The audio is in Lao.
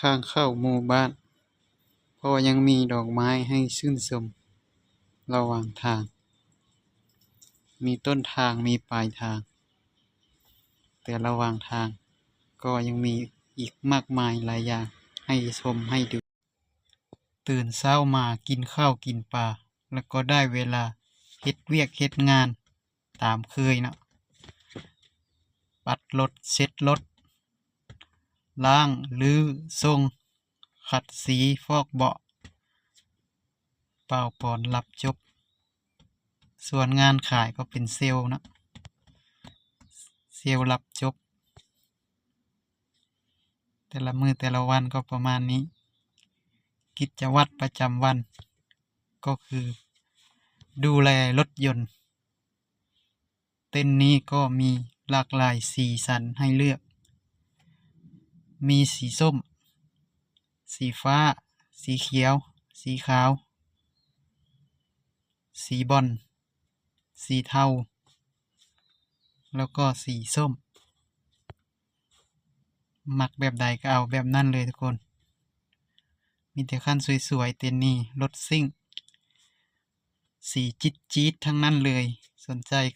ທາງເຂົ້າໝູ່ບ້ານ ເພາະຍັງມີດອກໄມ້ໃຫ້ຊື່ນຊົມລະຫວ່າງທາງ. ມີຕົ້ນທາງ ມີປາຍທາງ, ແຕ່ລະຫວ່າງທາງກໍຍັງມີອີກມາກມາຍຫຼາຍຢ່າງໃຫ້ຊົມໃຫ້ດູ. ຕື່ນເຊົ້າມາກິນເຂົ້າກິນປາ ແລ້ວກໍໄດ້ເວລາເຮັດວຽກເຮັດງານຕາມເຄີຍເນາະ. ປັດລົດ ເຊັດລົດ, ລ້າງ ຮື້ ສົ່ງ, ຂັດສີ ຟອກເບາະ, ປ່າວປອນ ຮັບຈົບ. ສ່ວນງານຂາຍກໍເປັນເຊວເນາະ, ເຊວຮັບຈົບ. ແຕ່ລະມື້ແຕ່ລະວັນກໍປະມານນີ້. ກິດຈະວັດປະຈຳວັນກໍຄືດູແລລົດຍົນ. ເຕັນນີ້ກໍມີຫຼາກຫຼາຍສີສັນໃຫ້ເລືອກ, ມີສີສົ້ມ, ສີຟ້າ, ສີຂຽວ, ສີຂາວ, ສີບອນ, ສີເທົາ ແລ້ວກໍສີສົ້ມ. ມັກແບບໃດກໍເອົາແບບນັ້ນເລີຍທຸກຄົນ. ມີແຕ່ຄັນສວຍໆ ເຕັນນີ້ ລົດຊິ່ງ ສີຈິດໆ ທັງນັ້ນເລີຍ. ສົນໃຈກໍ